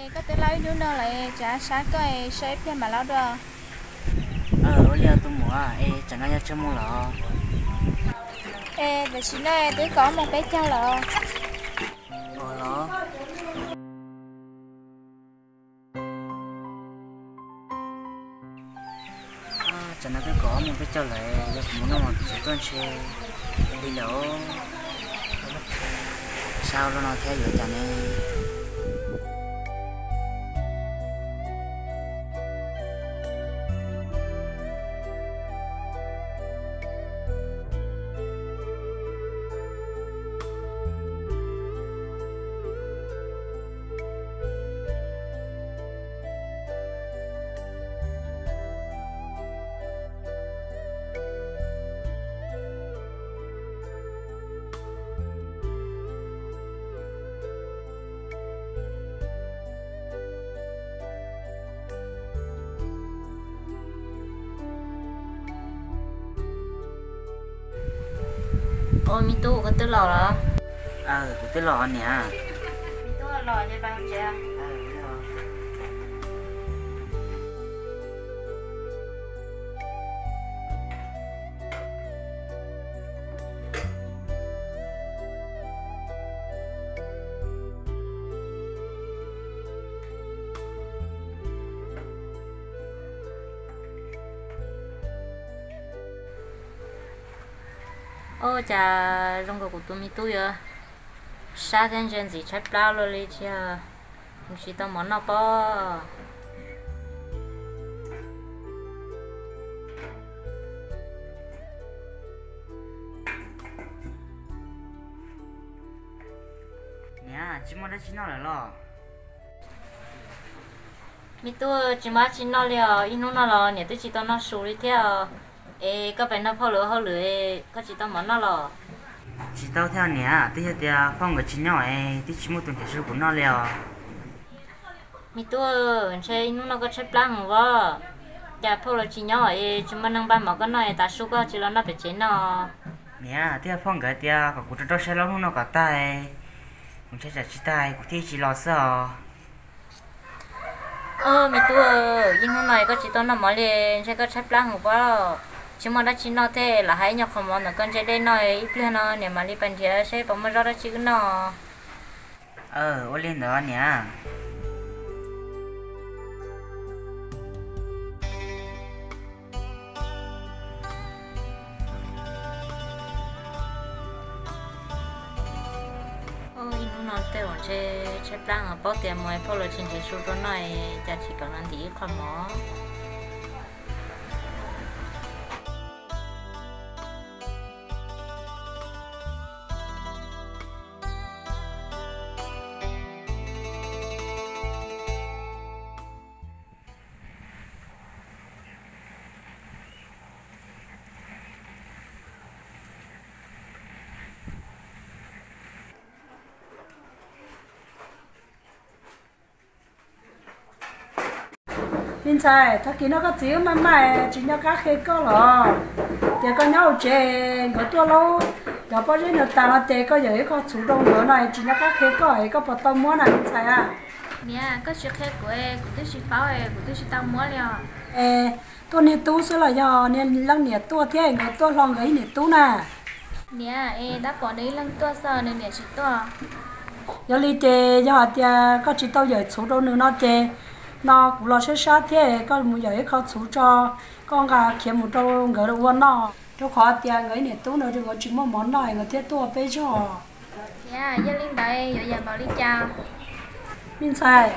Koj twb laub ib hnub no lawm, tsam sab koj, saib ib pliag mam laub dua. Ua li tus muam, es tsam no yog tsawg moos lawm? Es tam sim no twb kaum ob moos peb caug lawm. Ua los, tsam no twb kaum ob moos peb caug lawm, yog kuv mus noj mov kuv tseem tuaj ntshe li lawm. Sab lub no thiab yuav cas ne? Ua, me tub, koj twb los los? Kuv twb los niam. Me tub los ces pais hauv tsev. Ua cas zoo nkaus kuv tus me tub yuav sab thiab ntsia ntxim tshaib plab luaj li thiab, tsis tau mov noj pob. Niam, tsis muaj dab tsi noj lawm los? Me tub, tsis muaj dab tsi noj li os, ib hnub no los niam twb tsis tau noj su li thiab. Es koj pem nrog phauj lawv ua hauj lwm, koj tsis tau mov noj los? Tsis tau thiab niam, twb yog tias phauj nkawd tsis nyob es twb tsis muaj tus nrhiav su kuv noj li os. Me tub, ntshe ib hnub no koj tshaib plab heev os. Cas phauj lawv tsis nyob es tsis muaj neeg npaj mov koj noj es tav su koj tsis los noj pem tsev no? Niam, twb yog phauj nkawd tias kom kuv rau rau siab laub hnub no kom tag, kuv ntshai tsam tsis tag kuv thiaj tsis los xwb os. Ua, me tub, ib hnub no koj tsis tau noj mov li, ntshe koj tshaib plab heev pob. Tsis muaj dab tsi noj thiab, lam hais ib nyuag qhov mov ntawm koj ntse dej noj, ib pliag no niam mam li pais nrhiav saib puas muaj zaub dab tsi wb noj. Ua li ntawd niam. Ib hnub no tej zaum ntshe tshaib plab heev, paub tias mus phauj lawv tsis nrhiav su rau noj, cas tsis kam los ntim ib qho mov. Me ntxhais, tag kis no koj txiv wb maj maj tsis nco qab qhia koj los? Tias koj nyob hauv tsev nkawd tuaj laub cov pob zeb no tas no ces koj yawm ib qho txhuv rau nkawd no tsis nco qab qhia koj es koj puas tau muab na me ntxhais a? Niam, koj tsis qhia kuv, kuv twb tsis paub, kuv twb tsis tau muab li os. Es tuaj niag tub xwb los yog niag leej niam tuaj thiab nkawd tuaj hlo nkawd ib niam tub na? Niam, es tab pom nws ib leeg tuaj xwb nws niam tsis tuaj. Yog li ces yog hais tias koj tsis tau yawm txhuv rau nws no ces no kuv los sab sab thiab koj mus yawm ib qho txhuv tso, koj nqa khiav mus rau nkawd ua noj, rau qhov tias nkawd ib niam tub no nkawd tsis muaj mov noj nkawd thiaj tuaj peb zog. Niam, yog li ntawd yuav yam npaum li cas? Me ntxhais,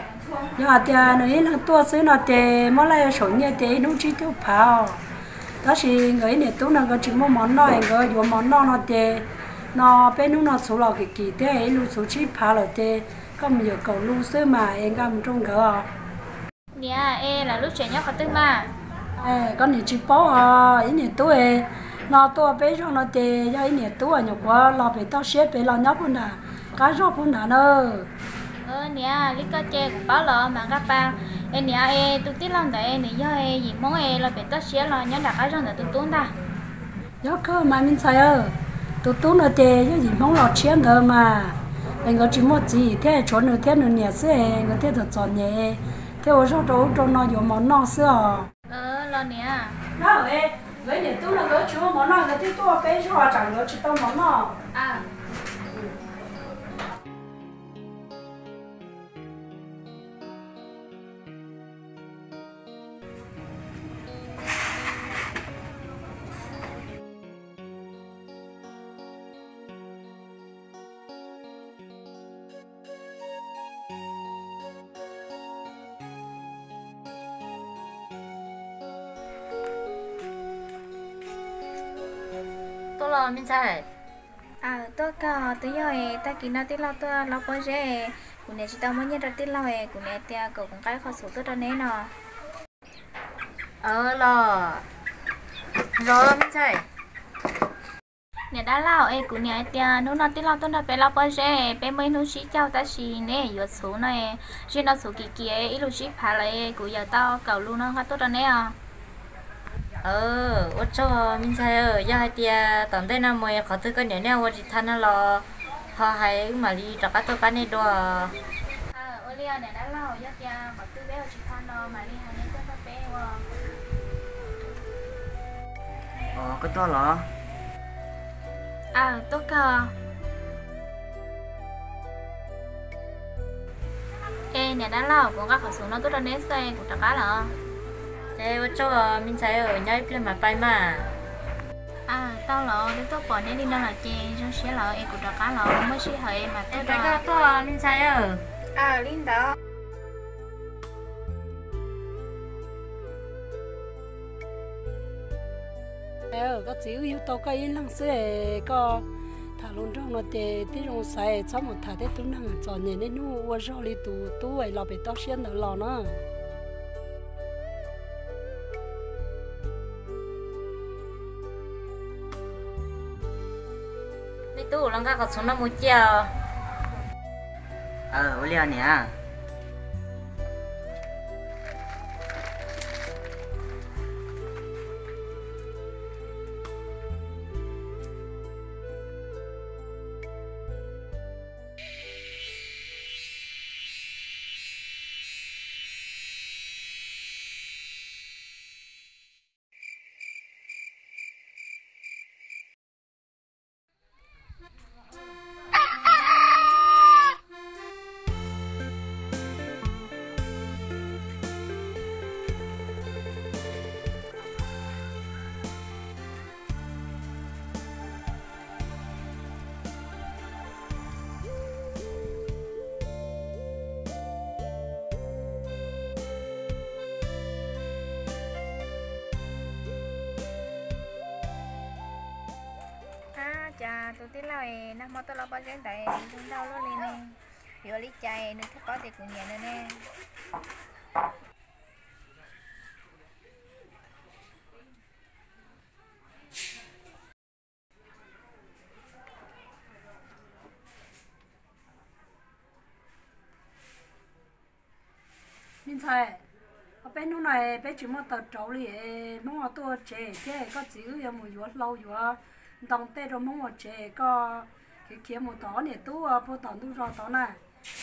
yog hais tias nws ib leeg tuaj xwb no ces muab laij saum nyiaj ces ib hnub tsib caug phav os. Tab sis nkawd ib niam tub no nkawd tsis muaj mov noj es nkawd yuav mov noj no ces no peb hnub no txhuv los kim kim thiab ib lub txhuv tsib phav lawm ces koj mus yawm kaum lub xwb mas es nqa mus rau nkawd os. Niam, es lawv lub tsev nyob qhov twg mas? Koj niam tsis paub os, ib niam tub no tuaj peb zog no ces yog ib niam tub nyuam qhuav los pem toj siab pem los nyob puag nram qab zog puag nrad na. Niam, li koj ces kuv paub los mas nqa pab. Es niam, es tus tij laug ntawd nws yog yim Hmoob es los pem toj siab los nyob nram qab zog ntawd tus tub ntag? Yog kawg mas me ntxhais, tus tub no ces yog yim Hmoob los tshiab ntawd mas. Nkawd tsis muaj txiv thiab, tshuav nws thiab nws niam xwb, nkawd thiaj txom txom nyem thiab ua zog rau ub rau no yuav mov noj xwb os. Los niam, nkawd niam tub no nkawd tsis muaj mov noj, nkawd thiaj tuaj peb zog, tsam nkawd tsis tau mov noj. Tuaj los me ntxhais. Tuaj kawg, twb yog tag kis no tij laug tuaj los pob zeb, kuv niam tsis tau muab nyiaj rau tij laug, kuv niam tias kom kuv nqa qhov xub tuaj rau neb no. Los, los me ntxhais. Niam dab laug, es kuv niam hais tias hnub no tij laug tuaj nrog peb los pob zeb, peb muaj ib hnub sib caug tab sis neb yuav txhuv no, zaum no txhuv kim kim ib lus sib phav lawm, kuv yawm tau kaum lus no nqa tuaj rau neb os. Ua tsaug me ntxhais, yog hais tias tom ntej no mus qhov twg koj niam nej ua tsis tau no los ho hais wb mam li rov qab tuaj pab nej dua. Ua li niam dab laug, yog tias qhov twg peb ua tsis tau no mam li hais nej tuaj nrog peb ua. Koj tuaj los? Tuaj kawg. Es niam dab laug, kuv nqa qhov xub no tuaj rau neb xwb, kuv rov qab lawm. Ces ua tsaug me ntxhais, nyob ib pliag mam pais mas. Tau los, twb tuaj pom neb li no lawm ces zoo siab lawm es kuv rov qab los, muaj sij hawm es mam tuaj. Tuaj me ntxhais. Li ntawd. Koj txiv wb yug tau koj ib leeg xwb, koj tham hluas nraug no ces tib zoo xaiv, txhob mus tham tej tub neeg txom nyem niaj hnub ua zog li tus tub es los pem toj siab ntawd los na. Me tub, los nqa qhov txhuv no mus cia os. Ua li niam. Ab, cas tus tij laug es nag hmo tuaj los pob zeb ntawd zoo nraug luaj li ne? Yuav ua li cas nws thiaj paub tias kuv niam nws ne? Me ntxhais, ob peb hnub no peb tsis muaj taws rauv li, Hmoob ho tuaj ua tsev thiab, koj txiv wb yuav mus yuav hlau yuav ntoo tej rau Hmoob ua tsev, koj khiav khiav mus tom ob niam tub puag tom ntug zos tod na.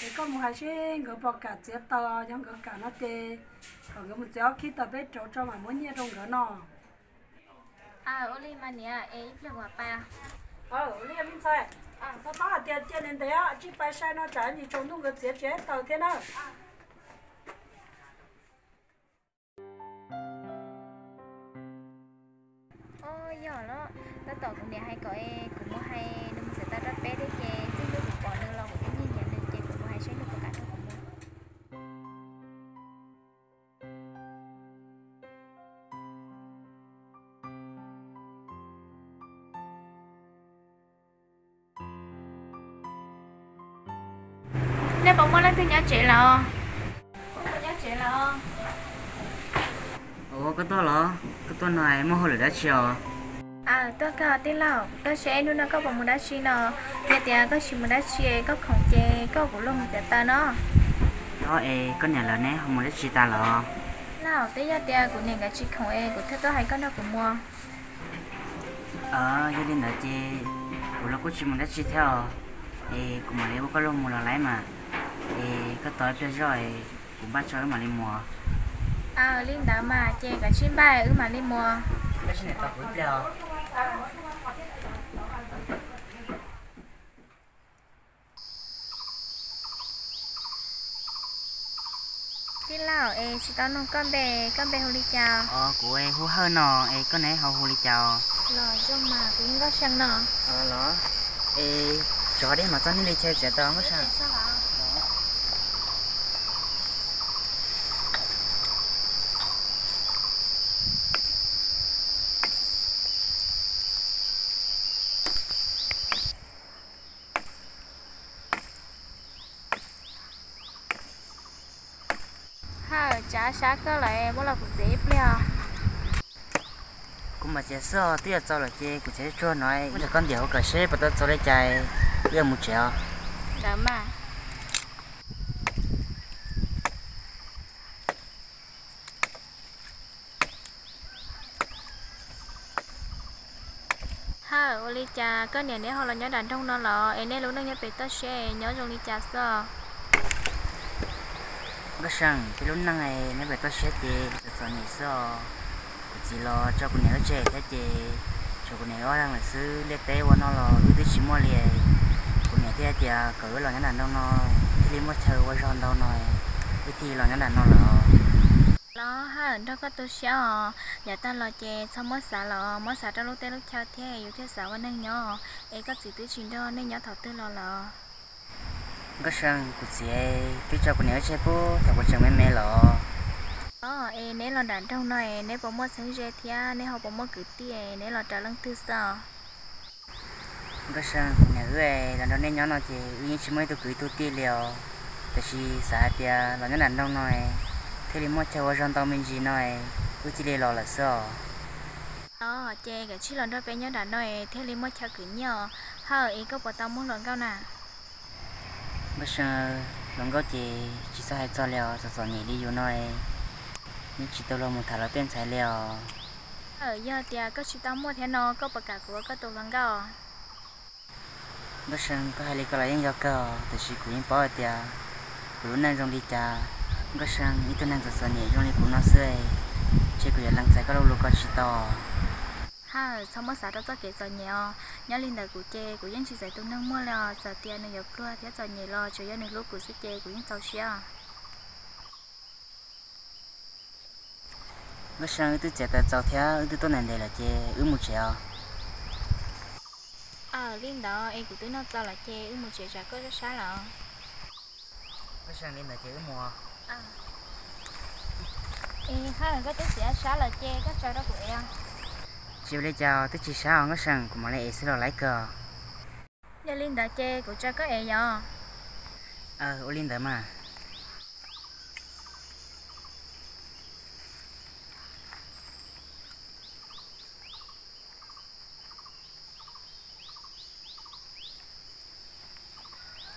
Es koj mus hais seb nkawd puas kam txiav taws, yog nkawd kam no ces kom nkawd mus txiav ob khib taws peb rauv tso mam muab nyiaj rau nkawd no. Ua li mas niam, es ib pliag kuv pais. Ua li me ntxhais, txhob hais tias cia ntev ntev, tsij pais sai no tsam ntsis tsaus ntuj nkawd txiav tsis taws thiab na. Os, yog los, tab tom kuv niam hais kom es kuv mus hais nws mus txiav taws rau peb thiab ces txij hnub kuv pom nws los kuv twb nyiam nyiam nws ces kuv mus hais seb nws puas kam rau kuv mus. Nej puas muaj leej twg nyob tsev lawm? Nyob tsev lawm. Ua, koj tuaj los? Koj tuaj no muaj hauj lwm dab tsi os? Tuaj kawg tij laug, koj saib hnub no koj puas mus dab tsi no? Yog tias koj tsis mus dab tsi, koj khoom ces koj kuv luag mus txiav taws no. Os, es koj niam lawv neb ho mus dab tsi tas los? Laug, twb yog tias kuv niam nkawd tsis khoom es kuv thiaj tuaj hais koj nrog kuv mus. Yog li ntawd ces kuv los kuj tsis mus dab tsi thiab os. Es kuv mam li ua koj luag mus los lawm mas. Es koj tos ib pliag zoj, kuv npaj tso wb mam li mus. Aw, li ntawd mas ces koj sim npaj wb mam li mus. Koj sim nim tos kuv ib pliag os. Tij laug, es tsis tau nug koj npe, koj npe hu li cas? Os, kuv hu Hawj no, es koj ne ho hu li cas? Los zoo mas, kuv hu Nkauj See no. Los, es tsov dej mas txog nej li chaw txiav tau Nkauj See. Hawj, tsav sab koj lawm, muab los kuv txiav ib pliag. Kuv mam txiav xwb os, twb yuav txaus lawm ces kuv txiav tsuag no, muab cov koj ntiam ua kom seb puas tau txaus li cas, wb yuav mus tsev os. Ntawd mas. Hawj, ua li cas koj niam neb ho los nyob nram nroog no los es nej lub neej nyob pem toj siab nyob zoo li cas xwb? Nkauj See, peb lub neej nyob pem toj siab ces txom txom nyem xwb os. Kuv txiv los tso kuv niam lub tsev thiab ces tshuav kuv niam ob leeg lawm xwb, liaj teb ua noj los wb twb tsis muaj li. Kuv niam thiaj tias kom wb los nyob nram nroog no thiaj li muaj chaw ua zog ntau no, wb thiaj los nyob nram no lawm. Los Hawj, nrog koj tu siab os, yav tag los ces txhob muab xav los, muab xav rau lub teb lub chaw thiab yus thiaj xav ua neeg nyob, es koj txiv twb tsis nrog nej nyob thaum twg los lawm? Nkauj See, kuv txiv twb tso kuv niam lub tsev pub thaum kuv tseem me me los. Os, es neb los nram nroog no es neb puas muaj txheeb ze thiab neb ho puas muaj kwv tij, neb los raws leej twg xwb? Nkauj See, kuv niam wb los nrog nej nyob no ces wb yeej tsis muaj ib tug kwv ib tug tij li os. Tiam sis xav hais tias los nyob nram nroog no thiaj li muaj chaw ua zog ntau me ntsis no, wb thiaj li los lawm xwb os. Os, ces kav tsij los nrog peb nyob nram no es thiaj li muaj chaw khwv nyiaj os. Hawj, es koj puas tau muaj hluas nkauj na? Nkauj See, hluas nkauj ces tsis txhob hais txog li os, txom txom nyem li yus no, yeej tsis tau luag mus tham lawv tej ntxhais li os. Hawj, yog tias koj tsis tau muaj thiab no koj puas kam kuv ua koj tus hluas nkauj? Nkauj See, koj hais li ko los yeej yog kawg, tiam sis kuv yeej paub hais tias kuv lub neej zoo li cas. Nkauj See, ib tug neeg txom txom nyem zoo li kuv no xwb, ntshe kuv yuav lees txais koj lo lus ko tsis tau. Hawj, txhob muab xav rau txoj kev txom nyem os. Nyob li ntawd kuv ces kuv yeej tsis txais tus neeg muaj li os, txawm tias nws yuav pluag thiab txom nyem los tsuas yog nws hlub kuv xwb ces kuv yeej txaus siab. Nkauj See, wb twb txiav taws txaus thiab wb twb tuaj ntev ntev lawm ces wb mus tsev os. Aw, li ntawd es kuv twb noj txaus lawm ces wb mus tsev, tsam koj sab sab lawm. Nkauj See, li ntawd ces wb mus. Es Hawj, koj twb txiav sab lawm ces koj tsaws rau kuv ev. Tsis ua li cas, twb tsis sab os Nkauj See, kuv mam li ev xwb los laib kawg. Yog li ntawd ces kuv tsaws koj ev yom. Ua li ntawd mas.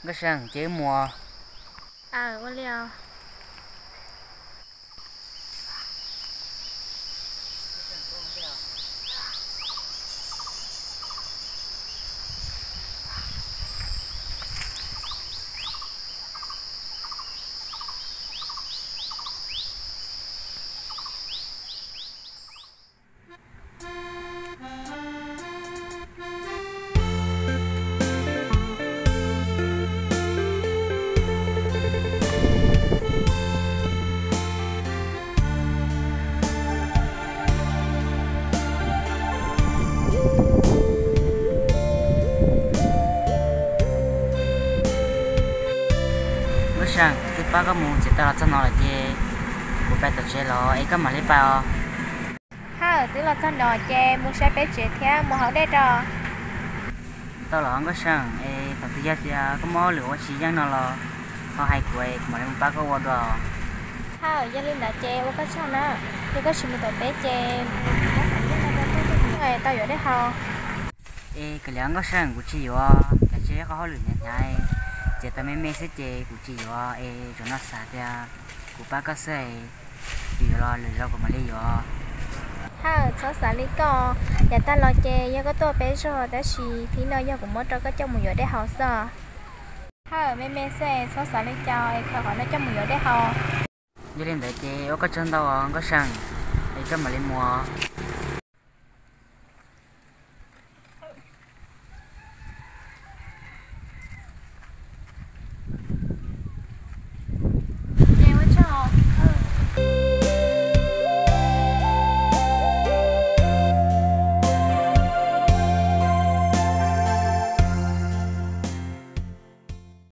Nkauj See, ces wb mus. Aw, ua li os. Nkauj See, twb pab koj mus txiav taws los txog no lawm ces kuv pais tom tsev los es koj mam li pais os. Hawj, twb los txog no ces mus saib peb tsev thiab mus haus dej rau. Tau los Nkauj See, es thaum twg yog tias koj muaj hauj lwm ua tsis yeej no los ho hais kuv es kuv mam li mus pab koj ua dua. Hawj, yog li ntawd ces ua koj tsaug na, yog koj tsis mus tom teb ces tau yuav dej haus. Es kav liam Nkauj See, kuv tsis yuav, kav tsij qhov hauj lwm hnyav hnyav, txiav taws me me xwb ces kuv tsis yuav es zaum no xav tias kuv pab koj xwb, kuv yuav los lwm zaus kuv mam li yuav. Hawj, txhob xav li koj, yav tag los ces yog koj tuaj peb zog tab sis thib no yog kuv muab rau koj coj mus yuav dej haus xwb. Hawm, me me xwb, txhob xav li cas, es khaws qhov no coj mus yuav dej haus. Yog li ntawd ces ua koj tsaug ntau os Nkauj See, es koj mam li mus.